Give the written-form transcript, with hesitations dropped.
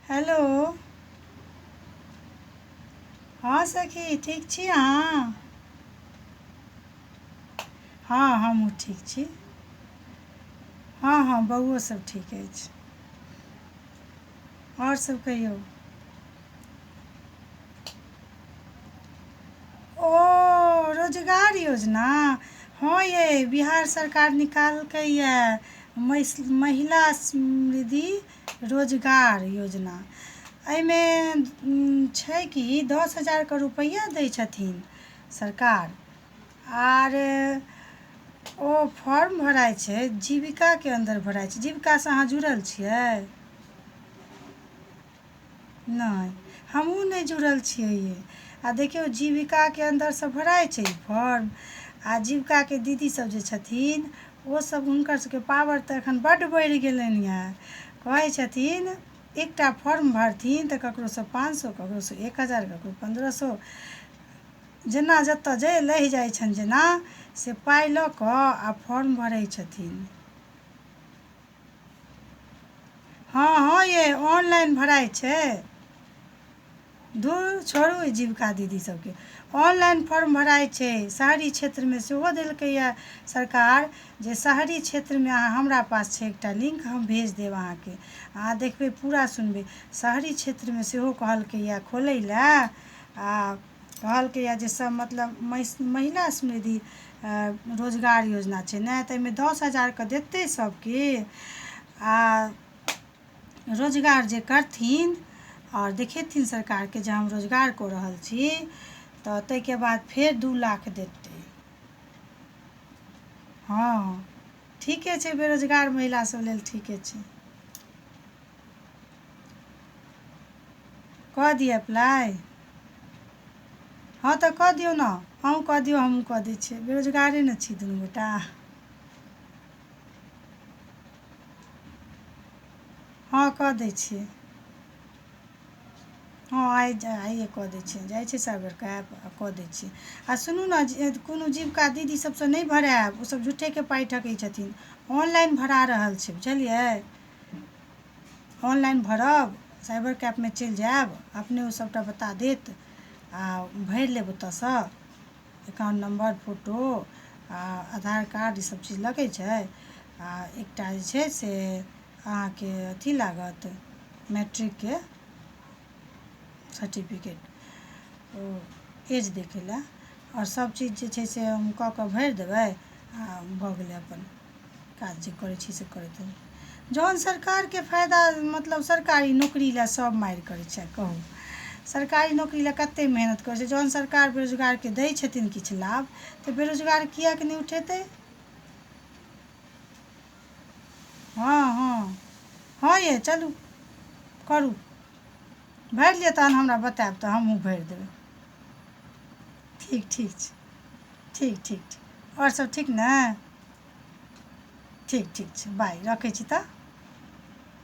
Hello. हँ सखी, ठीक छी अहाँ? हँ, हमहूँ ठीक छी। हँ हँ, बौओ सब ठीक अछि। आओर सब कहियौ। ओ रोजगार योजना। हँ यै, बिहार सरकार निकाललकै यए महिला समृद्धि रोजगार योजना। एहिमे छै कि 10,000 के रुपैआ दै छथिन सरकार। आर ओ फॉर्म भराइ छै, जीविकाके अन्दर भराइ छै। जीविकासँ अहाँ जुड़ल छियै? नहि, हमहूँ नहि जुड़ल छियै यै। आ देखियौ, जीविकाके अन्दरसँ भराइ छै ई फॉर्म। आ जीविकाके दीदीसभ जे छथिन, ओसभ हुनकर सभके पावर तऽ एखन बड्ड बढ़ि गेलनि यए। कहै छथिन एकटा फॉर्म भरथिन तऽ ककरोसँ 500, ककरोसँ 1000, ककरो 1500, जेना जतय जे लहि जाइ छनि जेना से पाइ लऽ कऽ आ फॉर्म भरै छथिन। हँ हँ यै, ऑनलाइन भराइ छै। धुर छोड़ू ई जीविका दीदी सबके। ऑनलाइन फॉर्म भराइ छै। शहरी क्षेत्रमे सेहो देलकैए सरकार जे शहरी क्षेत्रमे अहाँ, हमरा पास छै एकटा लिंक, हम भेज देब अहाँके। अहाँ देखबै, पूरा सुनबै। शहरी क्षेत्रमे सेहो कहलकैए खोलै लए आ कहलकैए जे सब मतलब महिला समृद्धि रोजगार योजना छै ने, ताहिमे 10,000के देतै सभके। आ रोजगार जे करथिन आओर देखेथिन सरकारके जे हम रोजगार कऽ रहल छी, तऽ ताहिके बाद फेर 2 लाख देतै। हँ, ठीके छै, बेरोजगार महिला सभ लेल ठीके छै। कऽ दिअ अप्लाइ। हँ तऽ कऽ दियौ ने। अहूँ कऽ दियौ, हमहूँ कऽ दै छियै। बेरोजगारे ने छी दुनू गोटा। हँ, कऽ दै छियै। हँ, आइ आइए कऽ दै छियै। जाइ छियै साइबर कैफ आ कऽ दै छियै। आ सुनू ने, जे कोनो जीविका दीदी सभसँ नहि भरायब। ओसभ झूठेके पाइ ठकै छथिन। ऑनलाइन भरा रहल छै, बुझलियै? ऑनलाइन भरब, साइबर कैफमे चलि जायब, अपने ओ सभटा बता देत आ भरि लेब ओतयसँ। एकाउंट नम्बर, फोटो आ आधार कार्ड, ईसभ चीज लगै छै। आ एकटा जे छै से अहाँके अथी लागत, मैट्रिकके सर्टिफिकेट, ओ एज देखै लए। आओर सभ चीज जे छै से हम कऽ कऽ भरि देबै आ भऽ गेलै। अपन काज जे करै छी से करैत रहू। जहन सरकारके फायदा, मतलब सरकारी नौकरी लए सभ मारि करै छै। कहू, सरकारी नौकरी लए कतेक मेहनत करै छै। जहन सरकार बेरोजगारके दै छथिन किछु लाभ, तऽ बेरोजगार किएक नहि उठेतै? हँ हँ हँ यै, चलू करू। भरि लिअ, तहन हमरा बतायब तऽ हमहूँ भरि देबै। ठीक ठीक छै। ठीक ठीक ठीक। आओर सब ठीक ने? ठीक ठीक छै, बाय। रखै छी तऽ।